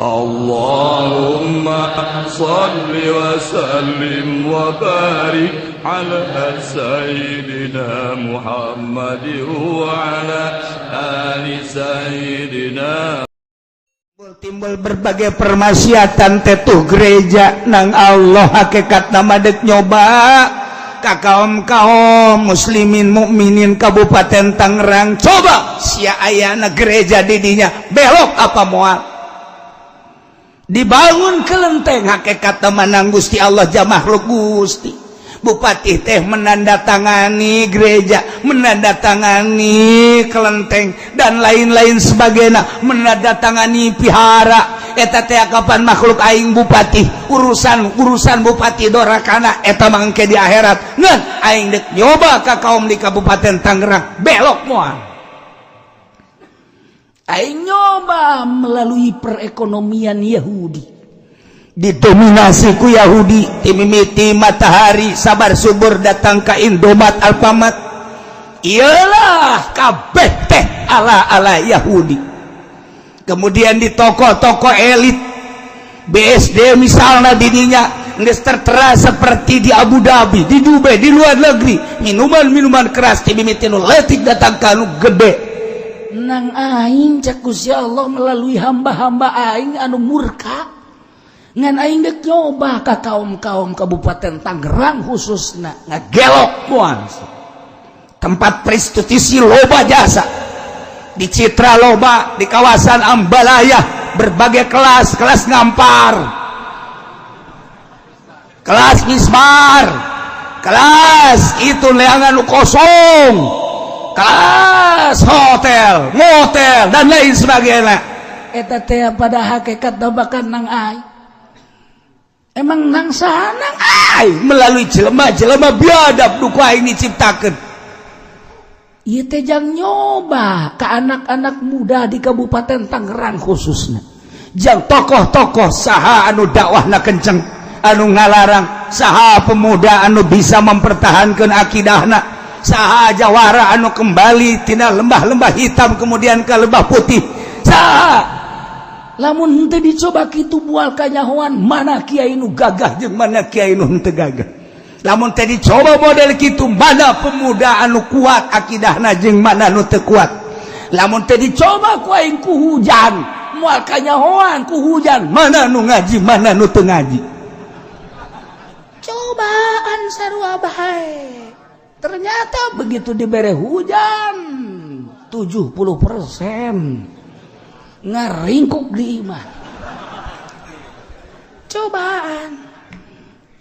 اللهم صل وسلم وبارك على سيدنا محمد وعلى آل سيدنا. Timbul berbagai permaksiatan tetuh gereja nang Allah hakikat nama dek nyoba ka kaum kaum muslimin mukminin Kabupaten Tangerang. Coba sia ayana gereja didinya, belok apa moal? Dibangun kelenteng, hakikat menang Gusti Allah jang makhluk Gusti. Bupati teh menandatangani gereja, menandatangani kelenteng, dan lain-lain sebagainya, menandatangani pihara eta teh. Kapan makhluk aing bupati, urusan urusan bupati dorakana eta mangke di akhirat. Ngan aing dek nyoba ka kaum di Kabupaten Tangerang, belok moal? Aing nyoba melalui perekonomian Yahudi. Didominasi ku Yahudi timimiti matahari sabar subur datang ke Indomat, Alfamart, iyalah kabeh teh ala ala Yahudi. Kemudian di toko-toko elit BSD misalnya, didinya geus tertera seperti di Abu Dhabi, di Dubai, di luar negeri, minuman-minuman keras timimiti nu leutik datang ka nu gede. Nang aing cek Gusti Allah melalui hamba-hamba aing anu murka, ngan aing dek nyoba ka kaum-kaum Kabupaten Tangerang khususna. Ngagelok moal? Tempat prostitusi loba, jasa di Citra loba, di kawasan Ambalaya berbagai kelas, kelas ngampar, kelas mismar, kelas itu leangan kosong, kelas hotel, motel, dan lain sebagainya. Eta teh pada hakikat bahkan nang aing emang nang saha? Nang aing melalui jelema-jelema biadab nu ku aing diciptakeun. Ieu teh jang nyoba ke anak-anak muda di Kabupaten Tangerang khususnya. Jang tokoh-tokoh saha anu dakwahna kenceng, anu ngalarang saha, pemuda anu bisa mempertahankan akidahna saha, jawara anu kembali tina lembah-lembah hitam kemudian ke lembah putih saha. Lamun henteu dicoba kitu moal kanyahoan mana kiai nu gagah jeung mana kiai nu henteu gagah. Lamun teh dicoba model kitu, mana pemuda anu kuat akidahna jeung mana nu teu kuat. Lamun teh dicoba ku aing ku hujan, moal kanyahoan ku hujan mana nu ngaji, mana nu teu ngaji. Cobaan sarua bae. Ternyata begitu dibere hujan, 70% ngaringkuk di imah. Cobaan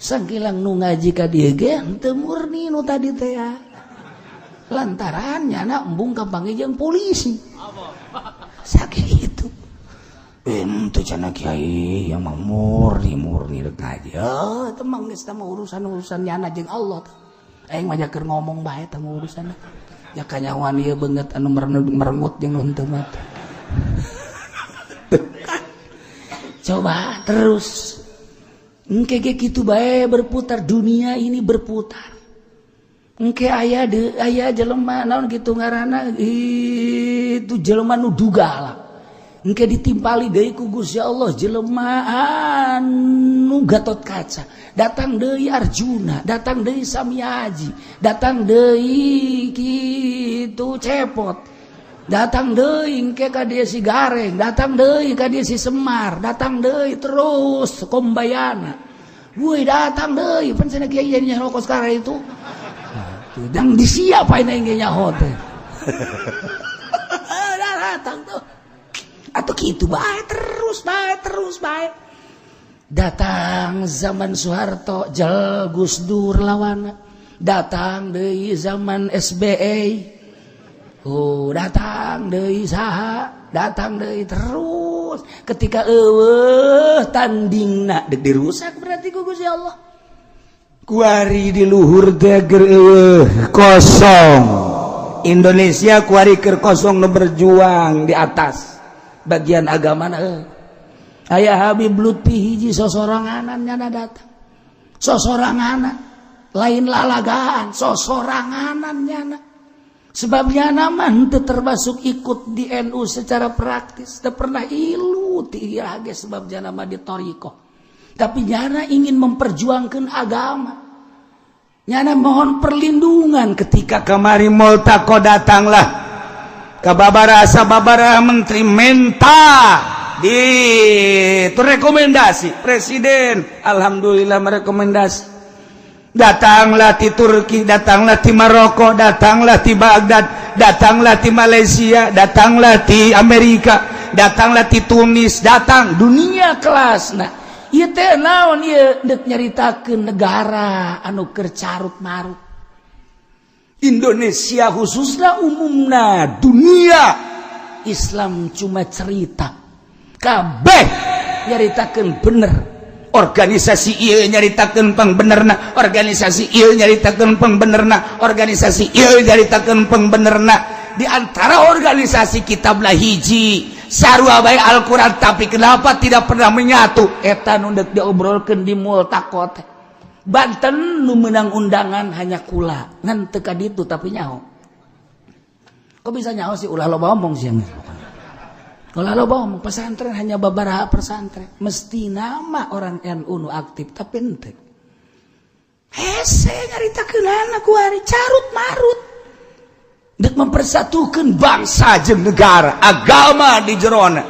sangkilang nu ngaji ka dieu ge henteu murni nu tadi teh ya. Lantaran nyana embung kapanggih jeung polisi sakitu. Ente cenah kiai yang mah murni murni rek ngaji. Oh, itu mah geus mah urusan-urusan nyana jeung Allah teh. Aing mah keur ngomong bae teh urusan. Ya kanyahoan ieu beungeut anu merengut jeung nu henteu mah. Coba terus. Engke ge kitu bae berputar, dunia ini berputar. Engke aya de aya jelema naon kitu ngaranna itu, jelema nu duga lah. Engke ditimpali deui ku Gusti Allah jelema anu Gatot Kaca, datang deui Arjuna, datang deui Samiaji, datang deui kitu Cepot, datang deui engke ka dieu si Gareng, datang deui ka dieu si Semar, datang deui terus Kombayana. Woi, datang deui pan cenah kiai nyaho kos sekarang itu. Dan disiapain aing ge nyaho teh. Datang tuh. Atau gitu bae terus bae terus bae. Datang zaman Soeharto, jel Gus Dur lawana. Datang deui zaman SBY. Oh, datang deui saha, datang deui terus. Ketika eueuh tandingna dek dirusak berarti ku Gusti Allah. Kuari di luhur teh keur eueuh kosong. Indonesia kuari keur kosong nu berjuang di atas bagian agama na. Aya Habib Lutfi hiji sosoranganan nyana datang. Sosoranganan, lain lalagaan, sosoranganan nyana. Sebabnya nama henteu termasuk ikut di NU secara praktis, teu pernah ilu ti ieu ge sebab nama di thoriqoh. Tapi nyana ingin memperjuangkan agama. Nyana mohon perlindungan ketika kemari multaqo datanglah ke babara sababara menteri menta di itu rekomendasi presiden, alhamdulillah merekomendasi. Datanglah di Turki, datanglah di Maroko, datanglah di Baghdad, datanglah di Malaysia, datanglah di Amerika, datanglah di Tunis, datang dunia kelas. Nah, ieu teh naon ieu deuk nyaritakeun negara anu keur carut marut. Indonesia khususnya umumna dunia Islam cuma cerita. Kabeh nyaritakeun bener. Organisasi ieu nyaritakeun pangbenerna, organisasi ieu nyaritakeun pangbenerna, organisasi ieu nyaritakeun pangbenerna. Di antara organisasi kitablah hiji sarua bae Al-Qur'an, tapi kenapa tidak pernah menyatu? Eta nu deuk diobrolkeun di multaqo teh. Banten nu meunang undangan hanya kula, ngan teu ka ditu tapi nyaho. Kok bisa nyaho sih, ulah loba omong sih. Kalau loba omong pesantren hanya babaraha pesantren, mesti nama orang NU nu aktif tapi henteu. Hese nyaritakeunana kuari carut marut. Dek mempersatukan bangsa jeung negara, agama di jerona.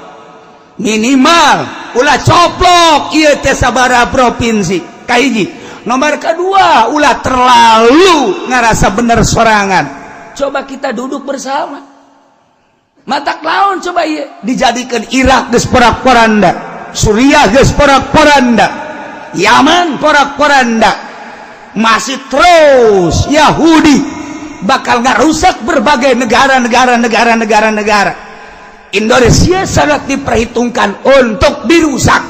Minimal ulah coplok ieu teh sabaraha provinsi. Kahiji. Nomor kedua, ulah terlalu ngerasa bener sorangan. Coba kita duduk bersama. Matak laun coba ieu dijadikan Irak geus porak-poranda, Suriah geus porak-poranda, Yaman porak-poranda. Masih terus Yahudi bakal ngarusak berbagai negara-negara negara-negara negara. Indonesia sangat diperhitungkan untuk dirusak.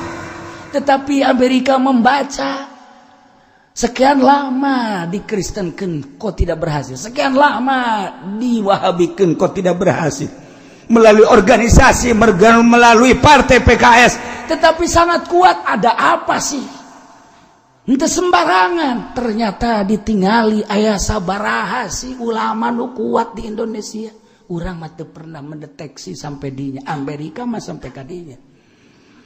Tetapi Amerika membaca sekian lama dikristenkeun kok tidak berhasil, sekian lama diwahabikeun kok tidak berhasil, melalui organisasi, melalui partai PKS, tetapi sangat kuat. Ada apa sih? Henteu sembarangan. Ternyata ditingali aya sabaraha sih ulama nu kuat di Indonesia. Urang mah teu pernah mendeteksi sampai dinya. Amerika mah sampai ka dinya.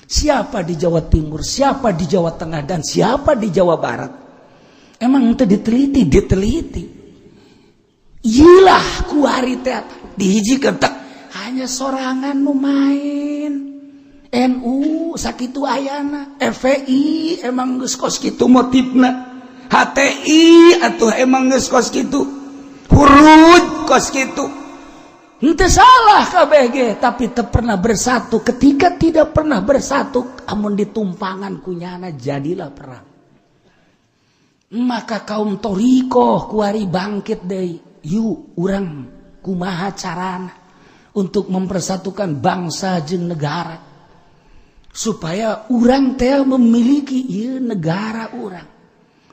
Siapa di Jawa Timur, siapa di Jawa Tengah, dan siapa di Jawa Barat? Emang itu diteliti, diteliti. Iyalah kuari teh dihijikeun tek hanya sorangan nu main. NU sakitu ayana, FPI emang geus kos kitu motifna, HTI atuh emang geus kos kitu, Hurud kos kitu. Henteu salah KBG, tapi teu pernah bersatu. Ketika tidak pernah bersatu, amun ditumpangan kunyana jadilah perang. Maka kaum thoriqoh kuari bangkit deui. Yuk urang kumaha carana untuk mempersatukan bangsa jeung negara supaya urang teh memiliki ieu negara urang.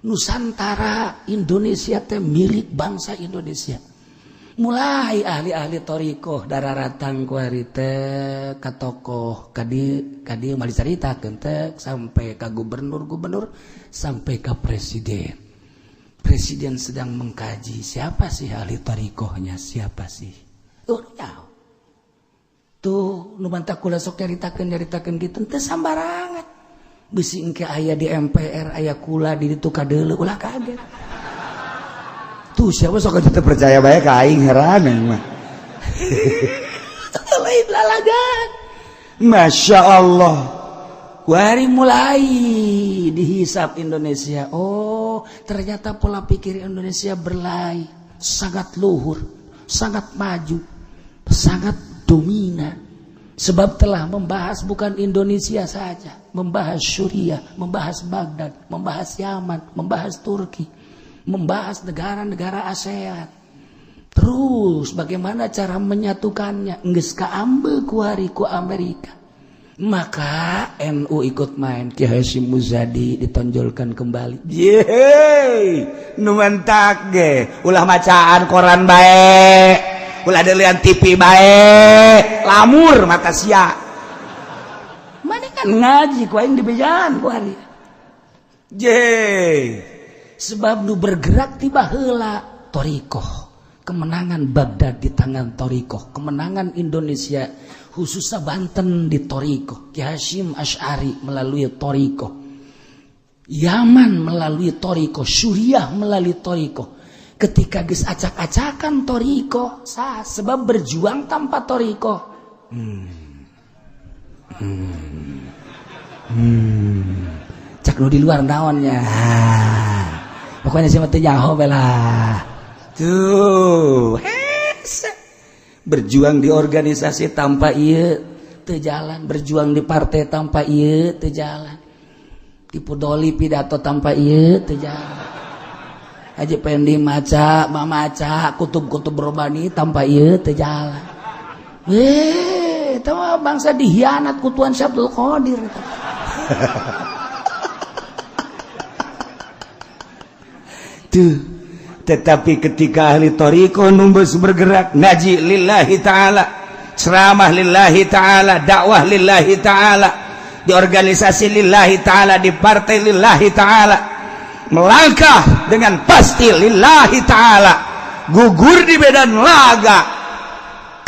Nusantara Indonesia teh milik bangsa Indonesia. Mulai ahli-ahli thoriqoh dararatang kuari teh ka tokoh kadi kadi mah dicaritakeun teh sampai ka gubernur-gubernur sampai ka presiden. Presiden sedang mengkaji siapa sih ahli thoriqohnya, siapa sih? Oh, nyaho. Tuh nu mantak kula sok nyaritakeun nyaritakeun kitu teu sambarangan. Bisi engke aya di MPR aya kula di ditu kadeuleu ulah kaget. Tuh siapa sok teu percaya bae ka aing, heran mah. Lain lalagan. Masya Allah. Kuari mulai dihisap Indonesia. Oh, ternyata pola pikir Indonesia berlai, sangat luhur, sangat maju, sangat dominan. Sebab telah membahas bukan Indonesia saja, membahas Suriah, membahas Baghdad, membahas Yaman, membahas Turki, membahas negara-negara ASEAN. Terus bagaimana cara menyatukannya? Geus kaambe kuari ku Amerika. Maka NU ikut main, Ki Hasyim Muzadi ditonjolkan kembali. Yeay, nu mantak ge ulah macaan koran bae, ulah delian TV bae, lamur mata sia. Mana kan ngaji ku aing dibejaan ku hari. Yeay. Sebab nu bergerak tiba heula thoriqoh. Kemenangan Baghdad di tangan thoriqoh, kemenangan Indonesia khususnya Banten di thoriqoh, Ki Hasyim Asy'ari melalui thoriqoh, Yaman melalui thoriqoh, Suriah melalui thoriqoh. Ketika geus acak-acakan thoriqoh, sah, sebab berjuang tanpa thoriqoh. Cak nu di luar naonnya. Pokoknya sih mah teu nyaho lah. Tuh, hese. Berjuang di organisasi tanpa ieu teu jalan, berjuang di partai tanpa ieu teu jalan. Tipu doli pidato tanpa ieu teu jalan. Haji Pendi maca, mamaca, kutub-kutub robani tanpa ieu teu jalan. Eta mah bangsa dihianat ku Tuan Syekh Abdul Qadir. Tuh. Tetapi ketika ahli thoriqoh numbus bergerak ngaji lillahi ta'ala, ceramah lillahi ta'ala, dakwah lillahi ta'ala, di organisasi lillahi ta'ala, di partai lillahi ta'ala, melangkah dengan pasti lillahi ta'ala, gugur di medan laga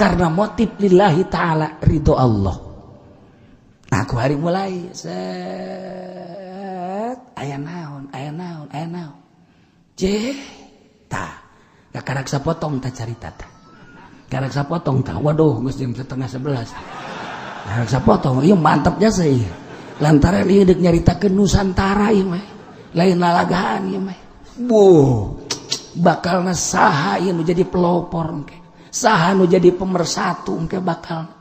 karena motif lillahi ta'ala, ridho Allah. Nah, aku hari mulai set aya naon, aya naon, aya naon. Jeh tah, karak sapotong tah carita tah. Karak sapotong tah. Waduh, geus jam 10:30. Karak sapotong, ieu mantapnya sih. Lantaran ieu deuk nyaritakeun Nusantara ieu mah. Lain lalagaan ieu mah. Buh, bakalna saha ieu nu jadi pelopor engke. Saha nu jadi pemersatu engke bakal.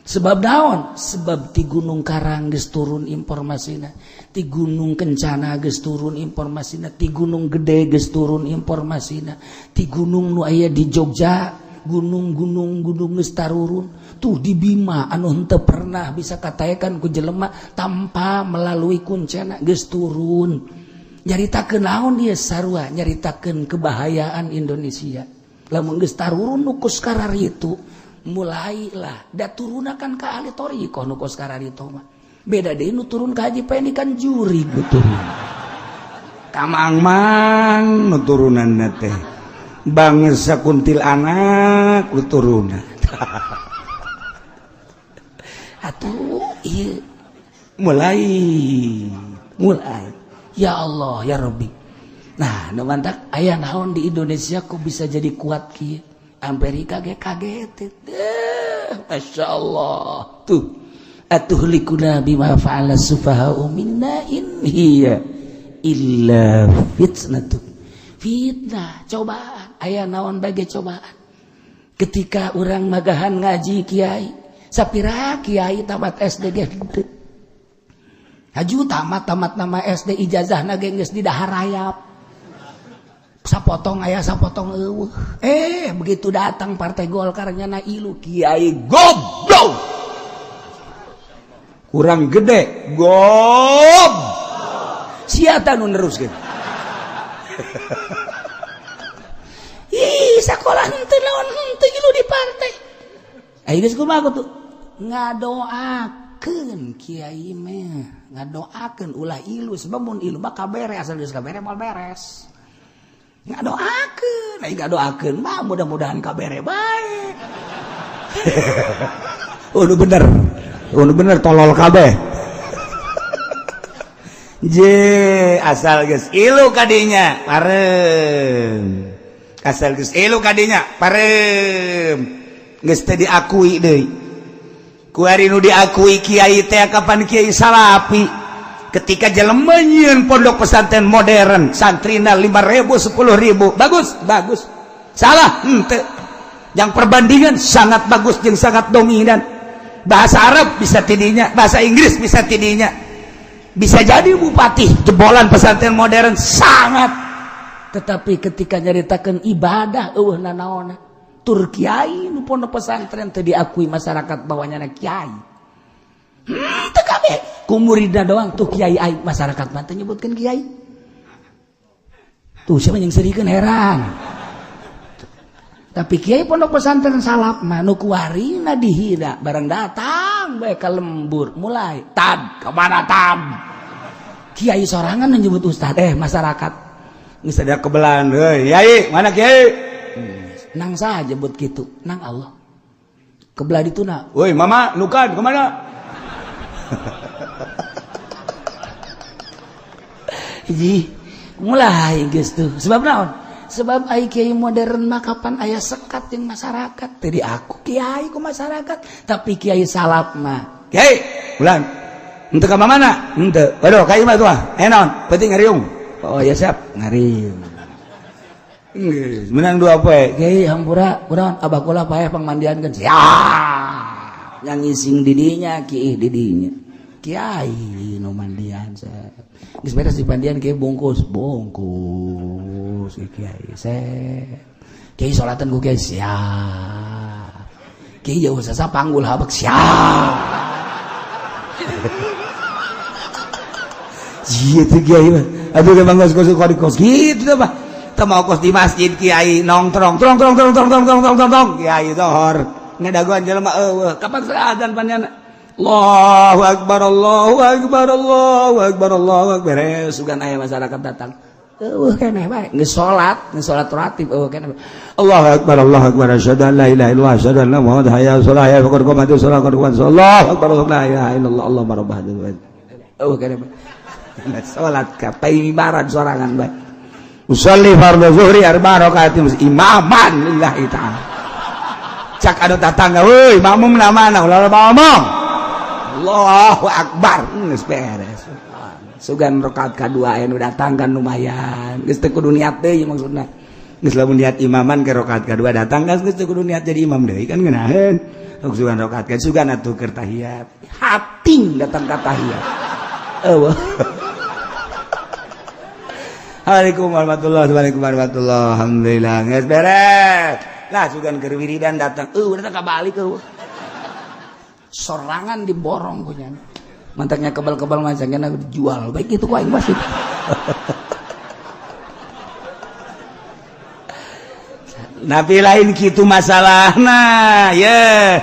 Sebab naon? Sebab ti Gunung Karang geus turun informasina, ti Gunung Kencana geus turun informasina, ti Gunung Gede geus turun informasina, ti gunung nu aya di Jogja, gunung-gunung gunung geus tarurun. Tuh di Bima anu henteu pernah bisa kataekan ku jelema tanpa melalui kuncena geus turun. Nyaritakeun naon ieu sarua? Nyaritakeun kebahayaan Indonesia. Lamun geus tarurun nu kos kararitu, mulailah da turunakan ka ahli thoriqoh nu kos kararitu mah. Beda deui nu turun ka Haji Pendi kan juri nu turun. Kamang-mang nu turunanna teh. Bangsa kuntilanak nu turunan. Atuh ieu mulai ya Allah ya Rabbi. Nah, nu mantak aya naon di Indonesia kok bisa jadi kuat kieu? Amerika ge kaget. Masya Allah. Tuh. Atuhlikuna bima fa'ala sufaha'u minna in hiya illa fitnatu. Fitnah, cobaan. Aya naon bage cobaan. Ketika urang magahan ngaji kiai, sapira kiai tamat SD ge henteu. Haju tamat nama SD ijazahna ge geus didahar rayap. Sapotong aya sapotong eueuh. Begitu datang partai Golkar nyana ilu kiai goblok. Kurang gede gob. Sia tah nu neruskeun. Ih, sakola henteu lawan henteu ilu di partai. Ayo geus kumaha tuh? Ngadoakeun kiai mah, ngadoakeun ulah ilu sebab mun ilu mah kabere asal geus kabere moal beres. Ngadoakeun, aing ngadoakeun mah mudah-mudahan kabere bae. Oh, nu bener. Oh, nu bener tolol kabeh. Je, asal geus ilu kadinya, parem. Asal geus ilu kadinya, parem. Geus teu diakui deui. Ku ari nu diakui kiai teh kapan kiai salapi. Ketika jelema nyieun pondok pesantren modern, santrina 5.000 10.000, bagus, bagus. Salah, henteu. Yang perbandingan sangat bagus jeung sangat dominan. Bahasa Arab bisa tidinya, bahasa Inggris bisa tidinya. Bisa jadi bupati jebolan pesantren modern sangat. Tetapi ketika nyaritakeun ibadah eueuh nanaona. Tur kiai nu pondok pesantren teu diakui masyarakat bahwa nyana kiai. Teu kabeh. Ku muridna doang tuh kiai aing masyarakat mah teu nyebutkeun kiai. Tuh siapa yang serikeun heran. Tapi kiai pondok pesantren salaf mah nu kuarina dihina barang datang bae ka lembur mulai tad kemana tad. Kiai sorangan nyebut ustad masyarakat geus ada kebelan heuy yai mana kiai. Nang saha jebut kitu? Nang Allah. Kebelah dituna. Woi mama, nukan kemana? Ji, mulai geus tuh. Sebab naon? Sebab ai kiai modern mah kapan aya sekat jeung masyarakat. Teu diaku kiai ku masyarakat, tapi kiai salaf mah. Kiai, ulang. Henteu ka mana? Henteu. Waduh, ka imah tuh ah. Eh naon? Penting ngariung. Oh ya siap, ngariung. Geus, menang dua poe. Kiai hampura, kunaon abah kula paeh pangmandiankeun. Siap. Yang ngising didinya, kiih didinya. Kiai nu mandian saya. Geus beres dipandian kiai bungkus, bungkus kiai saya. Kiai salatan ku kiai siap. Kiai jauh sasa panggul habek siap. Gitu kiai mah. Aduh ge bangga kos kos gitu teh mah. Teu mau kos di masjid kiai nongtrong trong trong trong trong trong trong trong trong kiai zohor. Ngadagoan jelema eueuh. Kapan adzan panjana? Allahu akbar Allahu akbar Allahu akbar Allahu akbar. Beres sugan aya masyarakat datang. Eueuh keneh bae geus salat ratib eueuh keneh. Allahu akbar Allahu akbar asyhadu an la ilaha illallah asyhadu anna muhammadan hayya 'alas shalah hayya qad qamatis shalah qad qamatis Allahu akbar la ilaha illallah Allahumma rabb hadzal bait. Eueuh keneh bae. Salat ka paimibaran sorangan bae. Usolli fardhu zuhri arba rakaatin imaman lillahi ta'ala. Cak anu tatangga euy makmum na mana ulah loba omong. Allahu akbar geus beres. Sugan rakaat kadua aya nu datang kan lumayan. Geus teu kudu niat deui maksudna. Geus lamun niat imaman ke rakaat kadua datang kan geus teu kudu niat jadi imam deui kan ngeunaheun. Sugan rakaat kan sugan atuh keur tahiyat. Hating datang ka tahiyat. Eueuh. Assalamualaikum warahmatullahi wabarakatuh. Alhamdulillah geus beres. Lah sugan keur wiridan datang eueuh datang ka balik eueuh. Sorangan diborong punya. Mantaknya kebal-kebal macamnya dijual. Baik itu ku aing masih. Nabi lain kitu masalahna ye.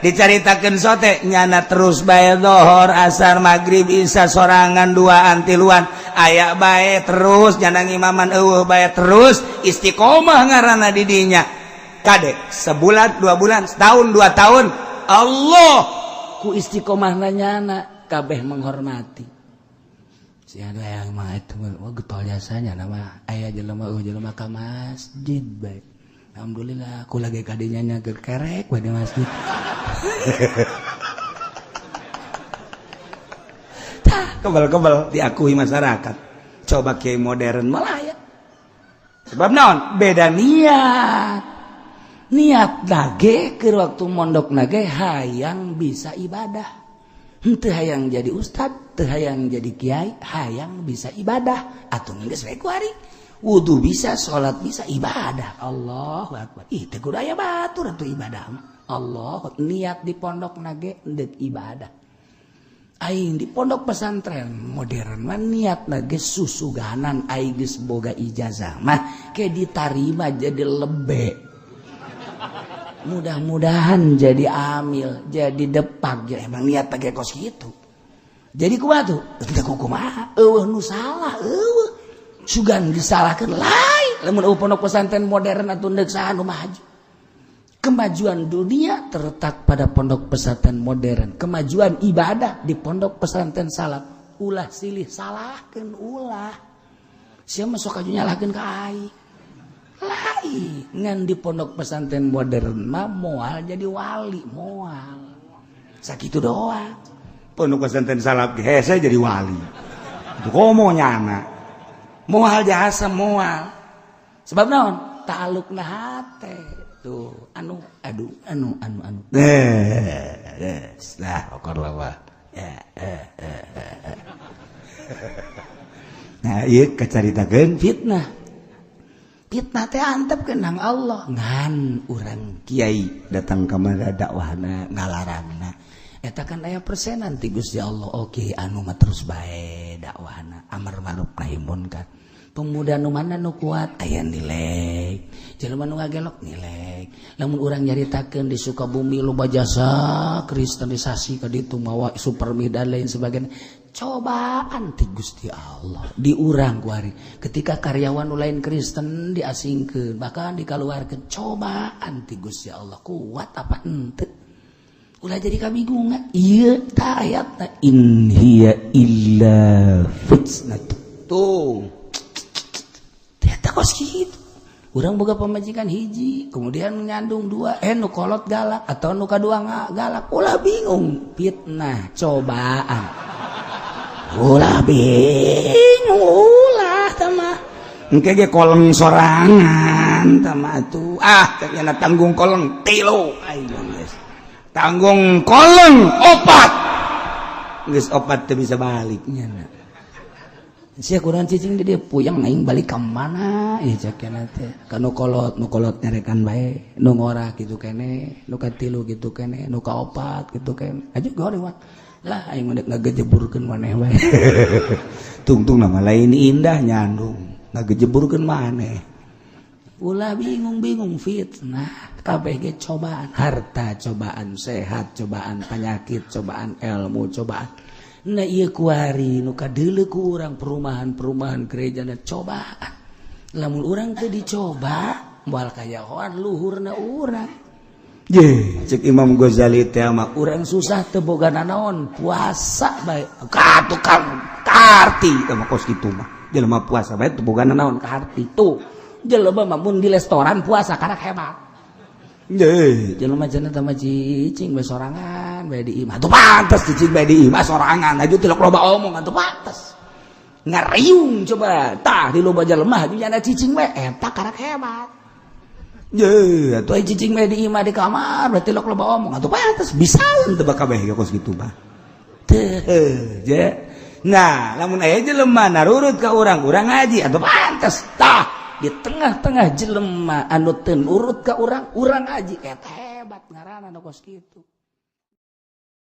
Dicaritakeun sote nyana terus bae dohor asar maghrib isya sorangan duaan tiluan aya bae terus nyana ngimaman eueuh bae terus istiqomah ngaranna di dinya. Kade sebulan 2 bulan setahun 2 tahun Allah ku istiqomahna nyana kabeh menghormati. Si ada yang mah itu wah getol jasanya nama aya jelema eueuh jelema ka masjid bae. Alhamdulillah aku lagi kadinya nyager kerek bae di masjid. Tah kebal-kebal diakui masyarakat. Coba kiai modern malah ya. Sebab naon? Beda niat. Niat nage ke waktu mondok nage hayang bisa ibadah. Henteu hayang jadi ustad, teu hayang jadi kiai, hayang bisa ibadah. Atuh geus we ku ari. Wudu bisa, salat bisa, ibadah. Allahu akbar. Ih teu kudu aya batur atuh ibadah mah. Allah niat di pondok nage deuk ibadah. Aing di pondok pesantren modern mah niat nage susuganan aing geus boga ijazah mah ke ditarima jadi lebe. Mudah-mudahan jadi amil, jadi depak, jadi emang niat pakai kos gitu. Jadi kumaha tuh? Teu kumaha? Eueuh nu salah, eueuh. Sugan disalahkeun lain. Lamun eueuh pondok pesantren modern atuh deuk saha nu maju. Kemajuan dunia terletak pada pondok pesantren modern. Kemajuan ibadah di pondok pesantren salaf. Ulah silih salahkeun ulah. Sia mah sok aju nyalahkeun ka aing. Lain ngan di pondok pesantren modern mah moal jadi wali moal sakitu doang. Pondok pesantren salaf hese jadi wali. Itu komo nyana. Moal jasa moal. Sebab naon? Ta'alukna hate. Tuh anu aduh anu anu anu. Lah okor lawa. Nah ieu kacaritakeun fitnah. Fitnah teh antep kenang Allah ngan urang kiai datang ka mana dakwahna ngalarangna eta kan aya persenan ti Gusti Allah. Oke anu mah terus bae dakwahna amar ma'ruf nahi munkar. Pemuda nu mana nu kuat aya nilai, jelema nu ngagelok nilai. Lamun urang nyaritakeun di Sukabumi loba jasa kristenisasi ka ditu mawa supermi dan lain sebagainya. Cobaan ti Gusti Allah di urang kuari. Ketika karyawan nu lain Kristen diasingkeun, bahkan dikaluarkeun, cobaan ti Gusti Allah kuat apa henteu? Ulah jadi kabingungan. Ieu tah ayatna in hiya illa fitnah. Tuh. Ternyata kos kitu. Urang boga pamajikan hiji, kemudian nyandung dua, nu kolot galak atau nu kadua galak, ulah bingung, fitnah, cobaan. Ulah bingung, ulah tama. Engke ge koleng sorangan tama atuh. Ah, ternyata tanggung koleng tilu. Ayo geus. Tanggung koleng opat. Geus opat teu bisa baliknya. Sia kurang cicing di dia puyeng aing balik ka mana ieu cek kana teh. Ka nu kolot, nu kolot nyarekan bae, nu ngora kitu kene, nu katilu kitu kene, nu kaopat kitu kene. Aju goreng mah. Lah aing mah dek ngagejeburkeun maneh bae. Tungtung nama lain indah nyandung, ngagejeburkeun maneh. Ulah bingung-bingung fitnah, kabeh ge cobaan, harta cobaan, sehat cobaan, penyakit cobaan, ilmu cobaan. Nah ieu kuari nu kadeuleu ku urang perumahan-perumahan gereja dan cobaan. Lamun urang teu dicoba, moal kayahoan luhurna urang. Ye, cek Imam Ghazali teh mah urang susah teu boga nanaon, puasa bae. Ka tukang karti teh mah kos kitu mah. Jelema puasa bae teu boga nanaon karti tuh. Jelema mah mun di restoran puasa karak hebat. Ye, jelema cenah teh mah cicing bae sorangan bae di imah. Atuh pantes cicing bae di imah sorangan, aju tilok loba omong atuh pantes. Ngariung coba tah di loba jelema aju nyana cicing bae eta karak hebat. Ye, atuh cicing bae di imah di kamar bae tilok loba omong atuh pantes bisaeun teu bakal bae kos kitu mah. Teu je. Nah, lamun aya jelema narurut ka urang, urang ngaji atuh pantes tah. Di tengah-tengah jelema anu teu nurut ka urang, urang ngaji eta hebat ngaranna nu kos kitu.